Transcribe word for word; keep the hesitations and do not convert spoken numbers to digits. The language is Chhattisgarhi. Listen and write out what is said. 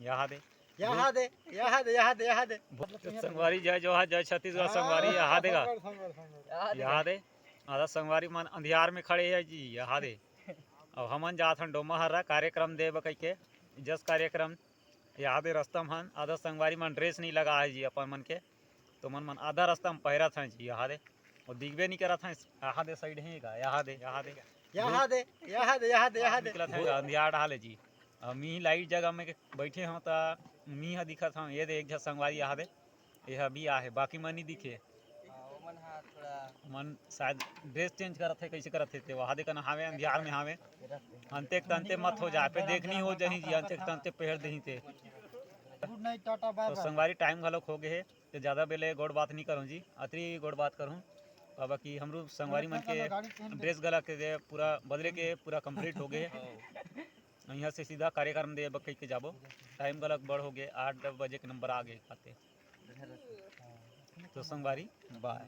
यहाँ दे। यहाँ दे, यहाँ दे, यहाँ दे, यहाँ दे। तो संगवारी, जय जोहार, जय छत्तीसगढ़। संगवारी, यहाँ देगा। यहाँ दे। आधा संगवारी मन अंधियार में खड़े हे जी, यहाँ दे। अब हमन जात हन डोमा हर्रा कार्यक्रम देब कहिके, जस कार्यक्रम। यहाँ दे रस्ता म हन, आधा संगवारी मन ड्रेस नहीं लगा हे जी अपन मन के, तो मन मन आधा रस्ता म पहिरत हन जी। यहाँ दे, वो दिखबे नहीं करत हन। यहाँ दे साइड हे का, यहाँ दे, यहाँ दे। यहाँ दे, यहाँ दे, यहाँ दे, यहाँ दे। निकलत हे अंधियार डाले जी। अब मी लाइट जगह में के बैठे हूँ, तो मी ह दिखत हूँ। ये दे, एक झन संगवारी यहाँ दे, ये अभी आहे, बाकी मन नहीं दिखे। हाँ, वो मन हा थोड़ा मन शायद ड्रेस चेंज करत हे, कैसे करत हे, ते वहाँ दे कना हावे, अंधियार में हावे। अंते के तंते मत हो जाए, पे देखनी हो जही जी, अंते के तंते पहर देही ते। गुड नाइट, टाटा, बाय तो बाय। संगवारी, टाइम घलोक हो गए हे, ते ज्यादा बेले गोड़ बात नहीं करूँ जी, अतरी गोड़ बात करूँ। अब कि हमरू संगवारी मन के गाड़ी पहन के ड्रेस गला के दे पूरा बदले के पूरा कंप्लीट हो गए हे। यहाँ से सीधा कार्यक्रम दे बकई के जाबो, टाइम गलत बड़ हो गए, आठ बजे के नंबर आ गए खाते। तो संगवारी, बाय।